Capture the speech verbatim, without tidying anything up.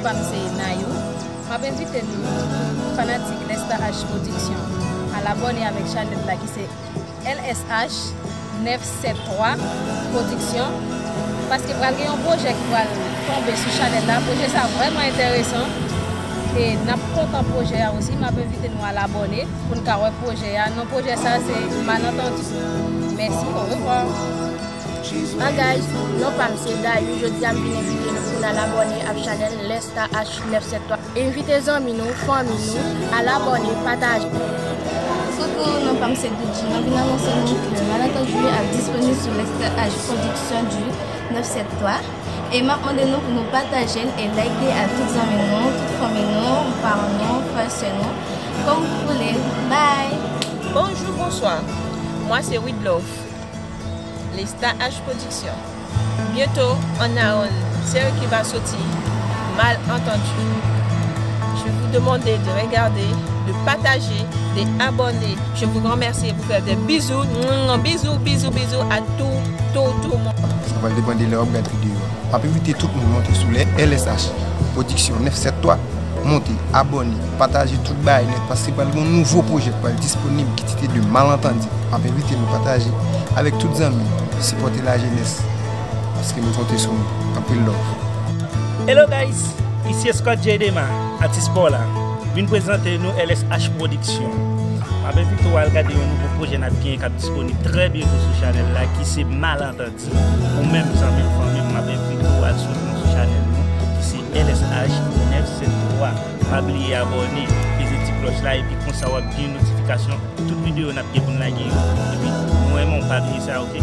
Pa m se Nayou. M ap envite nou, fanatik Lesta H Production, al abòne avèk chanèl la ki se L S H nèf sèt twa Production, paske pral gen yon pwojè ki pral tonbe sou chanèl la. Pwojè sa vrèman enteresan. E n ap kontan pwojè a osi. M ap envite nou al abòne pou n ka wè pwojè a. Non pwojè sa se Malentendu. Mèsi, orevwa. Hi guys, non pa m se Dayou. Jodi a m vin envite nou pou n al abòne ak chanèl Lesta H nèf sèt twa. Envite zanmi nou, fanmi nou, al abòne, pataje. Coucou, non pa m se Doudji. Mwen vin anonse nou ke Malentendu ap disponib sou Lesta H Production du nèf sèt twa. E m ap mande nou pou nou pataje l e like a tout zanmi nou, tout fanmi nou, paran nou, frè, sè nou, comme vous voulez. Bye! Bonjour, bonsoir. Moi, c'est Widlove, les Star H Production. Bientôt, on a une série qui va sortir, Malentendu. Je vous demande de regarder, de partager, d'abonner. Je vous remercie et vous faire des bisous. Mouah, bisous, bisous, bisous à tout, tout, tout le monde. Sa pral depann de lè w ap gad videyo a. M ap envite tout moun monte sou lè L S H Production nèf sèt twa, monte, abòne, pataje tout bagay nèt, paske pral gen yon nouvo pwojè k pral disponib ki tite de Malentendu. M ap envite nou pataje avèk tout zanmi, sipòte lajenès, paske nou konte sou nou. Anpil love. Hello guys, isi Scott J Dema, atis pa w la. Vin prezante nou L S H Production. M ap envite w al gade yon nouvo pwojè n ap genyen k ap disponib trè byento sou chanèl la ki se Malentendu. Ou menm zanmi m, fanmi m, m ap envite w al swiv nou sou chanèl nou ki se L S H nèf sèt twa. Pa bliye abòne, peze ti klòch la epi konsa w ap gen notifikasyon tout videyo n ap gen pou n lage yo. Epi nou renmen w, pa bliye sa, oke?